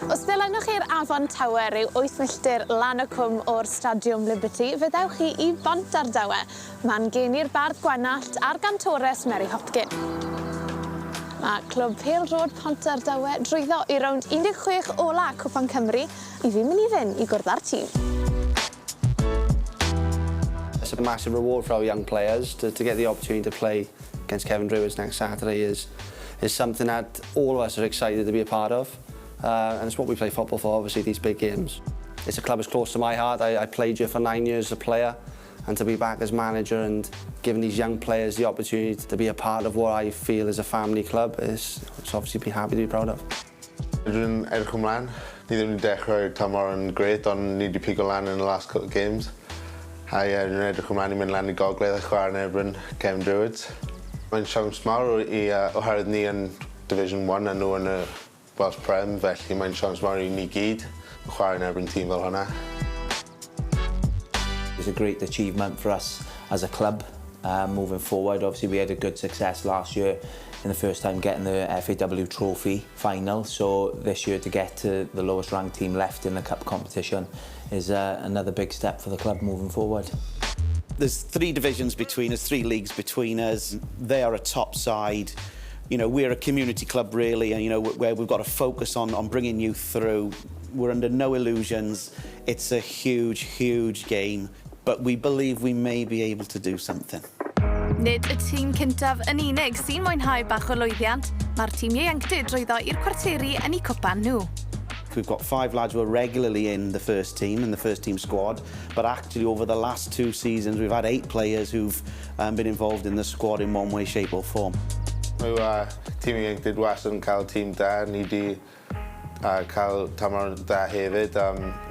Os ddilynwch chi'r afon Tawe ryw 8 milltir lan y cwm o'r Stadiwm Liberty, fe ddewch chi i Bontardawe, man geni'r bardd Gwenallt a'r gantores Mary Hopkin. Mae Clwb Pêl-droed Pontardawe drwyddo i rownd 16 ola Cwpan Cymru, i fi'n mynd i fynd i gwrdd â'r tîm. It's a massive reward for our young players to get the opportunity to play against Cefn Druids next Saturday is something that all of us are excited to be a part of. And it's what we play football for, obviously, these big games. It's a club that's close to my heart. I played here for 9 years as a player, and to be back as manager and giving these young players the opportunity to be a part of what I feel is a family club is it's obviously be happy to be proud of. Dwi'n edrych ymlaen. Ni ddim wedi dechrau'r tymor yn grêt, ond ni wedi pigo lan yn the last couple of games. A ie, dwi'n edrych ymlaen i mynd lan i gogledd a chwarae yn erbyn Cefn Druids. Mae'n siawns mawr i, oherwydd ni yn Division 1 a nhw yn y Welsh Prem, felly mae'n siawns mawr i ni gyd chwarae yn erbyn tîm fel hwnna. It's a great achievement for us as a club moving forward. Obviously, we had a good success last year in the first time getting the FAW Trophy final. So this year to get to the lowest ranked team left in the cup competition is another big step for the club moving forward. There's three divisions between us, three leagues between us. They are a top side. We're a community club really, and where we've got to focus on bringing youth through. We're under no illusions. It's a huge, huge game, but we believe we may be able to do something. Nid y tîm cyntaf yn unig sy'n mwynhau bach o lwyddiant, mae'r tîm ieuenctid drwyddo i'r cwarteri yn eu cwpan nhw. We've got five lads who are regularly in the first team, in the first team squad, but actually over the last two seasons we've had eight players who've been involved in the squad in one way, shape or form. Mae tîm ieuenctid wastad yn cael tîm da. Ni di cael tymor da hefyd.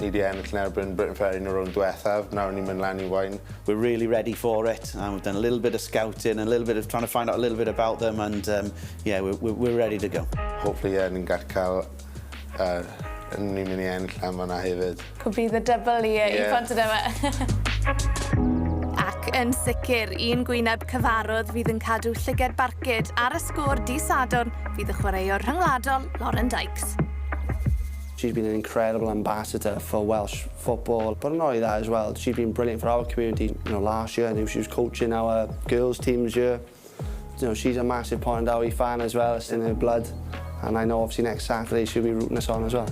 Ni di ennill yn erbyn Briton Ferry yn y rownd diwethaf. Nawr ni'n mynd lan i Waun. We're really ready for it. We've done a little bit of scouting and a little bit of trying to find out a little bit about them and yeah, we're ready to go. Hopefully, yeah, ni'n gallu cael ni'n mynd i ennill am hwnna hefyd. Could be the double i Pontardawe. Ac yn sicr, un gwyneb cyfarwydd fydd yn cadw llyged barcud ar y sgôr dydd Sadwrn fydd y chwaraewr rhyngwladol Lauren Dykes. She's been an incredible ambassador for Welsh football, but not only that as well, she's been brilliant for our community. Last year, I knew she was coaching our girls teams here. She's a massive Pontardawe fan as well, it's in her blood. And I know obviously next Saturday she'll be rooting us on as well.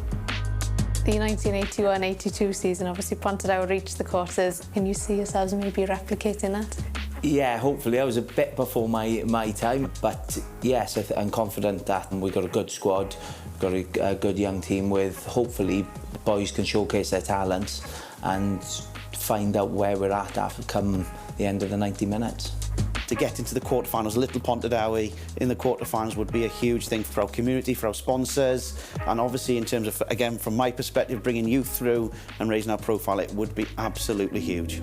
The 1981-82 season, obviously Pontardawe reached the quarters. Can you see yourselves maybe replicating that? Yeah, hopefully. I was a bit before my time, but yes, I'm confident that we've got a good squad, got a good young team with hopefully boys can showcase their talents and find out where we're at after come the end of the 90 minutes. To get into the quarterfinals, little Pontardawe in the quarterfinals would be a huge thing for our community, for our sponsors, and obviously in terms of, again, from my perspective, bringing youth through and raising our profile, it would be absolutely huge.